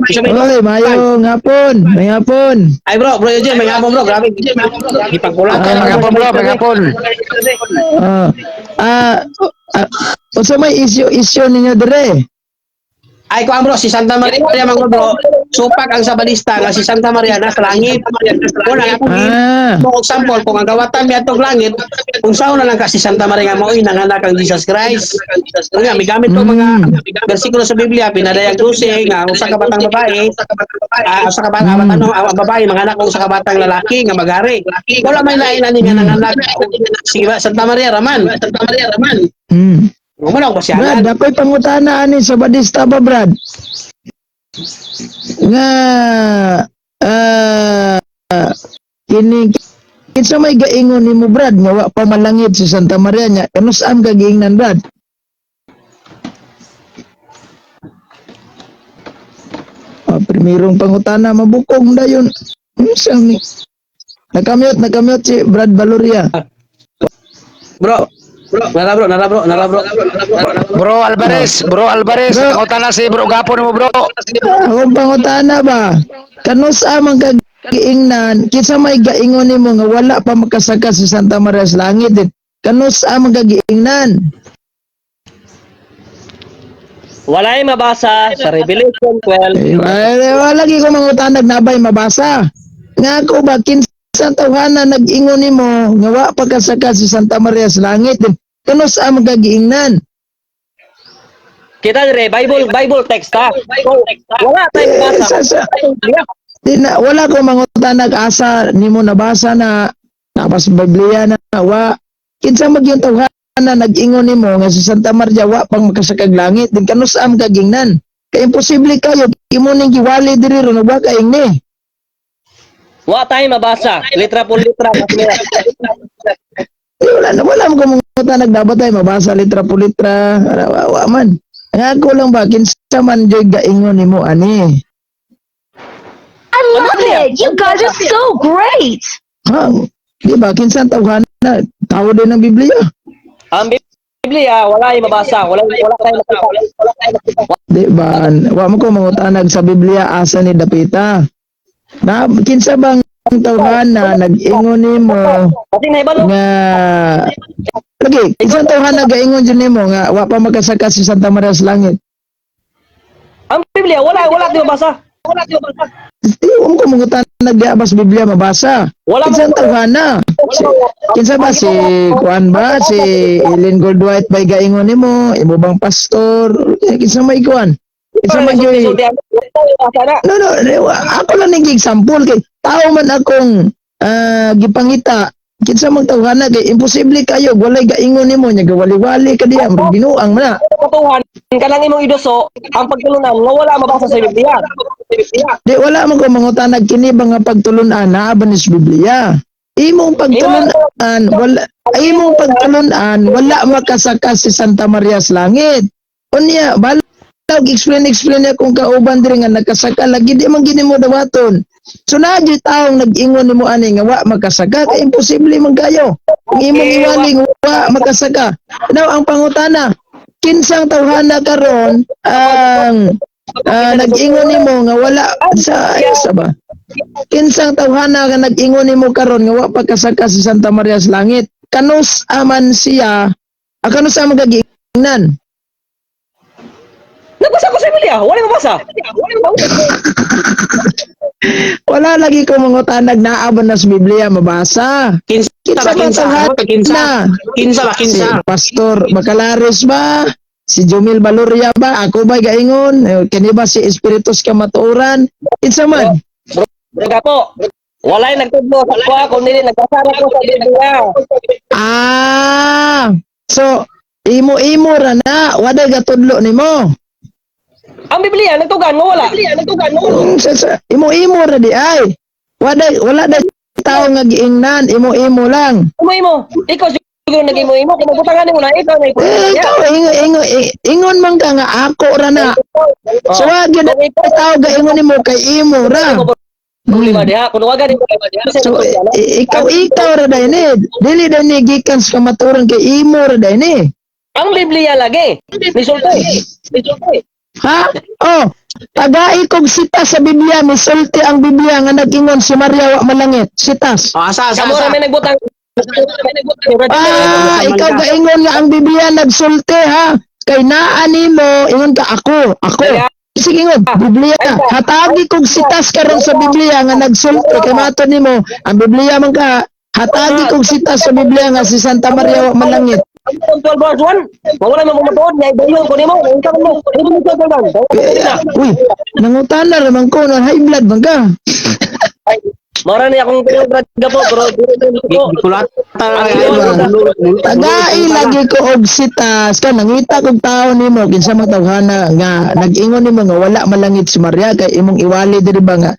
Oy, mayong hapon, may hapon. Ay bro, bro Eugene, may hapon bro, grabe. Gipagkulang ka. May hapon bro, may hapon. Ah, ah, ah, unsa may issue ninyo dire? Ay ko bro, si Santa Maria mga bro, supak ang sabalista nga si Santa Maria nasa langit. Una nga kung mo example kung ang gawatan mi atong langit, kung sao na lang ka si Santa Maria nga mao'y nanganak ang Jesus Christ. Nga migamit ko mga bersikulo sa Biblia, pinadayag 12 nga usa ka batang babae, usa ka batang ano, ang babae manganak og usa ka batang lalaki nga magari. Wala may lain ani nga nanganak si Santa Maria raman. Santa Maria raman. Mo na ko Brad, siya. ako'y pangutana ani sa Badista ba, Brad? Nga kini kinsa may gaingon nimo, Brad, nga wa pa malangit si Santa Maria nya, kanus-am ka giingnan, Brad? Ah, primerong pangutana mabukong dayon. Unsa ni? Nakamute si Brad Valoria. Bro, bro, nara bro, nara bro, nara bro. Bro Alvarez, bro Alvarez, pangutana si bro Gapon mo bro. Akong pangutana ba? Kanus-am ang kagiingnan, kinsa may gaingon nimo nga wala pa makasaka si Santa Maria sa langit eh. Kanus-am ang kagiingnan? Walay mabasa sa Revelation 12. Eh, wala, wala lagi ko mangutanag nabay mabasa. Nga ako ba kinsa tawhana nag-ingon nimo nga wa pa kasaka si Santa Maria sa langit eh. Kanus-am ang kagiingnan? Kita dire Bible Bible text ha. So, wala tayong Eh, mabasa. Di na, wala ko mangutanag asa nimo nabasa na napas Biblia na wa kinsa mag yung tawhana nag-ingon nimo nga si Santa Maria wa pang makasakag langit din kanus-am kagingnan kay imposible kayo imo ning giwali diri ron wa ka ingni. Wa tayong mabasa. Litra po litra. Eh, wala na wala mo ko mangutanag dapat ay mabasa litra po litra wala wa, wa man. Ang ako lang ba kinsa man joy gaingon nimo ani? I love it. You guys are so great. Ha, di ba kinsa tawhana tao din ng Biblia? Ang Biblia wala tayong mabasa. Wala wala tayong makita. Wala tayong makita. Di ba? Wa mo ko mangutanag sa Biblia asa ni dapita. Na kinsa bang tawhana nag-ingon nimo Kasi naibalo nga lagi kinsa tawhana gaingon jud nimo nga wa pa makasaka si Santa Maria sa langit? Ang Biblia wala wala tayong mabasa. Wala tayong mabasa. Di wa mo ko mangutanag di ba sa Biblia mabasa. Wala Kinsa tawhana? Si, kinsa ba si kuan ba si Ellen Goldwhite bay gaingon nimo imo bang pastor? Kinsa may kuan? Kinsa man joy? No, no, ako lang ning example kay tao man akong gipangita. Kinsa man tawhana kay imposible kayo walay gaingon nimo nya gawali-wali ka diya murag binuang man na. Katuhan kanang imong iduso ang pagtulunan nga wala mabasa sa Biblia. Di wala man ko mangutanag kini ba nga pagtulunan naa ba ni sa Biblia? Imong pagtulunan wala imong pagtulunan wala makasaka si Santa Maria sa langit. Unya balag explain explain niya kung kauban diri nga nakasaka lagi di man gini mo dawaton. So naa gyud taong nag-ingon nimo ani nga wa makasaka kay imposible man kayo. Kung imong iwaling wa makasaka. Now ang pangutana, kinsang tawhana karon ang nag-ingon nimo nga wala sa ay, sa ba? Kinsang tawhana nga nag-ingon nimo karon nga wa pa kasaka si Santa Maria sa langit? Kanus aman siya, kanus aman kagiingnan? Nagbasa ko sa Biblia, wala mabasa. Wala lagi ko mangutanag naa ba na sa Biblia mabasa. Kinsa Kinsa ba man kinsa? tawhana? Kinsa? Kinsa ba Si kinsa? Pastor Bacalares ba? Si Jumil Valoria ba? Ako ba gaingon? Eh, kini ba si Espiritus Kamatuoran? Kinsa man? Bro Gapo, walay nagtudlo sa kuha kundi nagbasa ra ko sa Biblia. Ah! So, imo-imo ra na, waday gatudlo nimo. Ang Biblia nagtugan nga wala. Biblia nagtugan nga wala. Imo-imo ra di ay. Waday wala day tao nga giingnan, imo-imo lang. Imo-imo. Ikaw siguro nag-imo-imo kung mabutangan nimo na ikaw na Eh, ikaw ingon man ka nga ako ra na. So, wa gyud Kung ikaw tao gaingon nimo kay imo ra. problema diha kun waga nimo So, ikaw ikaw ra day ni. Dili day ni gikan sa kamatuoran kay imo ra day ni. Ang Biblia lagi. Nisulti. Nisulti. Ha? Oh, Tagai kog sita sa Biblia, misulti ang Biblia nga nag-ingon si Maria wa malangit. Sitas. Oh, asa, asa, Kamo asa. ra may nagbutang. Ah, ikaw gaingon nga ang Biblia nagsulti ha. Kay naa nimo ingon ka ako, ako. Sige ingon, Biblia. Hatagi kog sitas karon sa Biblia nga nagsulti kay mato nimo ang Biblia man ka. Hatagi kog sitas sa Biblia nga si Santa Maria wa malangit. 12 verse 1. Mawala mo matuod nga ibayon ko nimo. Unsa man mo? Hindi mo 12 Eh, uy, nangutana ra man ko na high blood man ka. Mora ni akong tulog brad po pero Gikulatan Ang Tagai lagi ko og sitas ka nangita kog tao nimo kinsa man tawhana nga nag-ingon nimo nga wala malangit si Maria kay imong iwali diri ba nga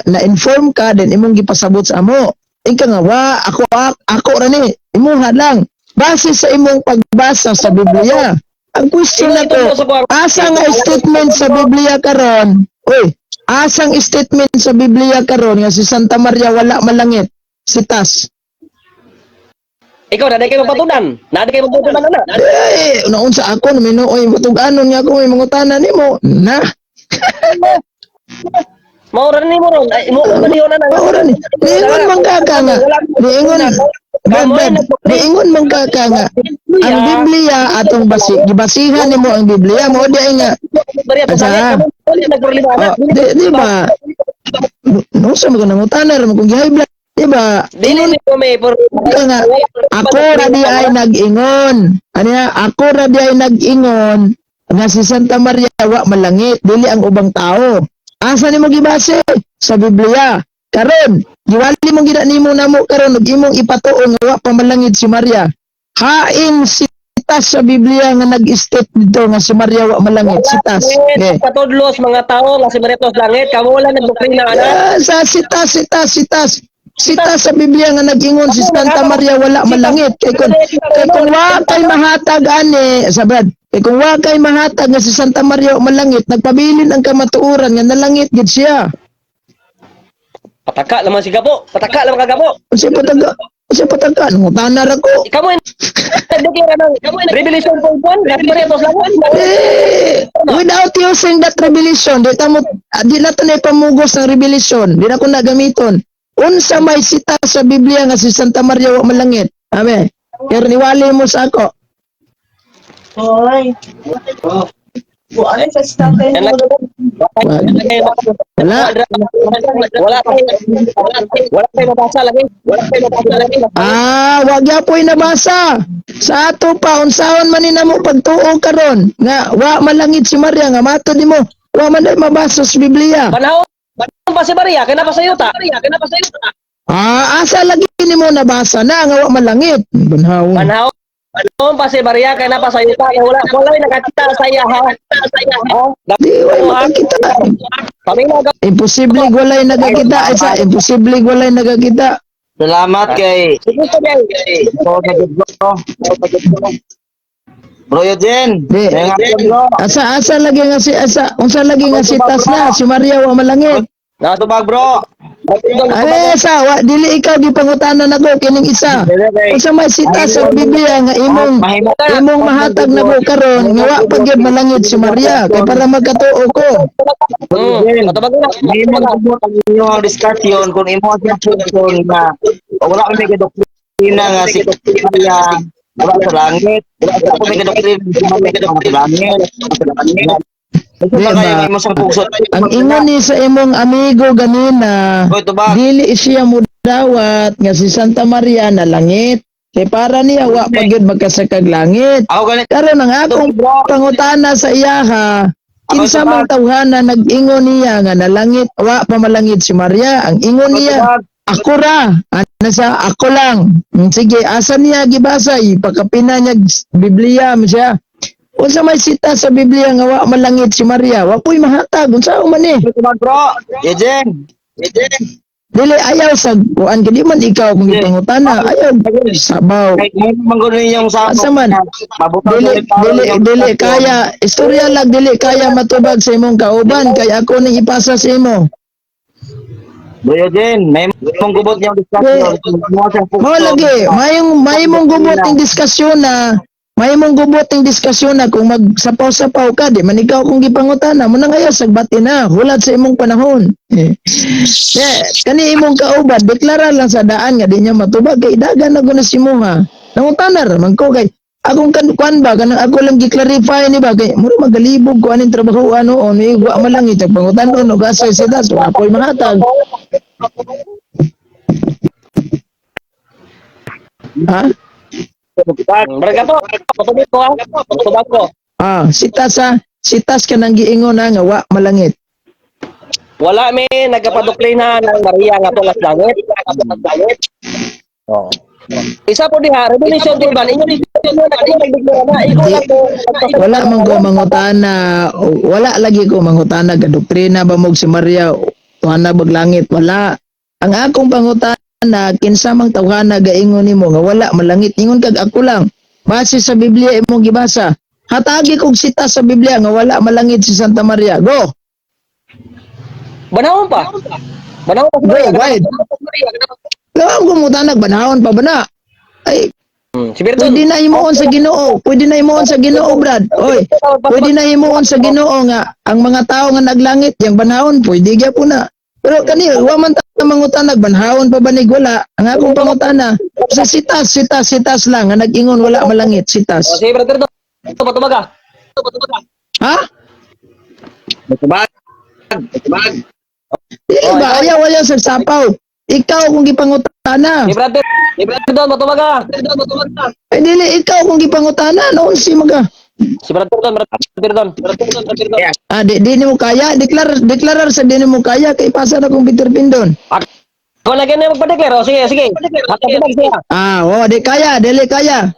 na-inform ka then imong gipasabot sa amo. Ika nga wa ako ako ra ni imuha lang base sa imong pagbasa sa Biblia. Ang question na ko, asa nga statement sa Biblia karon? Uy, asang statement sa Biblia karon nga si Santa Maria wala malangit? Sitas. Ikaw na kay mapatudan. Na kay mapatudan na. Eh, naunsa ako na minuoy matug-anon nga ako may mangutana nimo. Na, Mao ra ni mo ron. Ay, mo man yun na. mao ni. Niingon man ka ka nga. Niingon Brad, Brad, niingon man ka ka nga. Ang Biblia atong basi gibasihan nimo ang Biblia mo di ay nga. Maria Asa? Nagproblema na. Oh, di ba? No sa mga nangutana ra man kung gihay blood, di ba? Dili ni ko may por Ka nga ako ra di ay nag-ingon. Ano ya? Ako ra di ay nag-ingon nga si Santa Maria wa malangit dili ang ubang tao. Asa nimo gibase? Sa Biblia. Karon, giwali mong gina nimo namo karon ug imong ipatuo nga wa pa malangit si Maria. Hain sitas sa Biblia nga nag-state dito nga si Maria wa malangit sitas. Okay. Patudlos mga tao nga si Maria tos langit kamo wala nagdoktrina ana. Ah, sa sitas sitas sitas sitas sa Biblia nga nag-ingon si Santa Maria wala malangit kay kung wa kay mahatag ani sa Brad, kay kung wa kay mahatag nga si Santa Maria wa malangit, nagpabilin ang kamatuoran nga nalangit gid siya. Pataka laman si Gabo, pataka laman ka Gabo. Unsa patag nangutana ra ko. Ikaw mo nagdeklara ng Revelation 4:1 nga si Maria tos langit. Eh, without using that revelation, di ta mo di na to na ipamugos ng revelation, di na ko nagamiton. Unsa may sita sa Biblia nga si Santa Maria wa malangit? Amen. Pero niwali mo sa ako. Hoy. Buwan sa tatay Yan mo. lang. Wala. Wala tayo wala tayo mabasa lagi. Wala tayo mabasa lagi. Ah, wag yapoy nabasa. Sa ato pa unsaon man ni namo pagtuo karon nga wa malangit si Maria nga mato nimo. Wa man day mabasa sa Biblia. Panahon pa si Maria kay napa sa yuta. Kay napa sa yuta. Ah, asa lagi nimo nabasa na nga wa malangit? Banhawon. Panahon Panahon pa si Maria kay napa sa yuta kay wala wala nakakita sa iya ha. Oh, Di way makakita. Pamilya ka. Imposible walay nagakita. Isa, imposible walay nagakita. Salamat kay Sige pa day. Bro bro. Bro Eugene. Di. Ngayong hapon, bro. Asa asa lagi nga si asa unsa lagi nga sitas na si Maria wa malangit. Tubag bro. Ay sa wa dili ikaw gipangutanan nako kining isa. Unsa may sitas sa Biblia nga imong imong mahatag nako karon nga wa pa gyud malangit si Maria kay para magkatuo ko. Patubag na. Mahimo gubot ang inyong discussion kung imo ang sinasyon na wala kami kadoktrina nga si Maria wala sa langit. Wala kami kadoktrina si Maria wala sa langit. Di Ito ba ba? kayo imo sang puso? Ang ingon ni sa imong amigo ganina, Boy, tubag. dili siya mudawat nga si Santa Maria na langit. Kay para niya wa pa gyud magkasakag langit. Ako ganit. Karon ang akong pangutana sa iyaha, kinsa man tawhana nag-ingon niya nga nalangit, wa pa malangit si Maria. Ang ingon niya, ako ra. Ano sa ako lang. Sige, asa niya gibasa? Ipakapina niya Biblia mo siya. Unsa may sita sa Biblia nga wa malangit si Maria? Wa po'y mahatag. Unsa man ni? Tubag bro. Eugene. Eugene. Dili ayaw sa kuan kay di man ikaw kung gipangutana. Ayaw sabaw. Kahit mahimo man gud ninyong sa Asa man? Mabutang Dili dili dili kaya istorya lang dili kaya matubag sa imong kauban kay ako ning ipasa sa imo. Bro Eugene, may mong gubot niyang discussion. Imo sang puso. Mao lagi, mayong may mong gubot ning diskusyon na May mong gubot ng diskusyon na kung magsapaw-sapaw ka, di man ikaw kung gipangutana, mo na ngayon sagbati na, hulat sa imong panahon. Eh. Eh, kani imong kauban, deklara lang sa daan nga di niya matubag, kay dagan na guna si Muha. Nangutana ra man ko kay akong kan kuan ba kanang ako lang gi-clarify ni ba kay mura magalibog ko aning trabaho ano on eh, wa man lang itag pangutan-on og asa sa das wa po'y mahatag. Ha? Brad Gapo, patubag ko ha. Patubag ko. Ah, sitas ha. Sitas ka nang giingon na nga wa malangit. Wala mi nagapadoklina ng Maria nga tulas langit. Oh. Isa po diha, Revelation 12, inyo nagdeklara na, ikaw lang ko. Wala man ko mangutana, wala lagi ko mangutana ga doktrina ba mo si Maria tuana bag langit, wala. Ang akong pangutana kinsa mang tawhana gaingon nimo nga wala malangit, ingon kag ako lang. Base sa Biblia imong gibasa. Hatagi kog sitas sa Biblia nga wala malangit si Santa Maria. Go. Banahon pa. Banahon pa. Go, wait. Lawa ko mutanag banahon pa ba na? Ay, Si Berton. pwede na himuon sa Ginoo. Pwede na himuon sa Ginoo, Brad. Oy, pwede na himuon sa Ginoo nga ang mga tao nga naglangit yang banahon pwede gyapon na. Pero kani wa man ta mangutanag banhawon pa banig wala. Ang akong pangutana sa sitas, sitas, sitas lang nga nag-ingon wala malangit, sitas. Oh, si Brother Don. Patubag ka. Ha? Matubag. Matubag. Dili ba ayaw ayaw sa sapaw. Ikaw kung gipangutana. Si Brother Don, matubag ka. Ay dili ikaw kung gipangutana noon si maga. Si Brother Don, Brother Don. Brother Don, Brother Don. Ah, di nimo kaya deklar deklarar sa di nimo kaya kay pasa na kong Peter Pindon. Kung lagi na magpa-declare, oh, sige, sige. Hatag siya. Ah, oh, di kaya, dili kaya.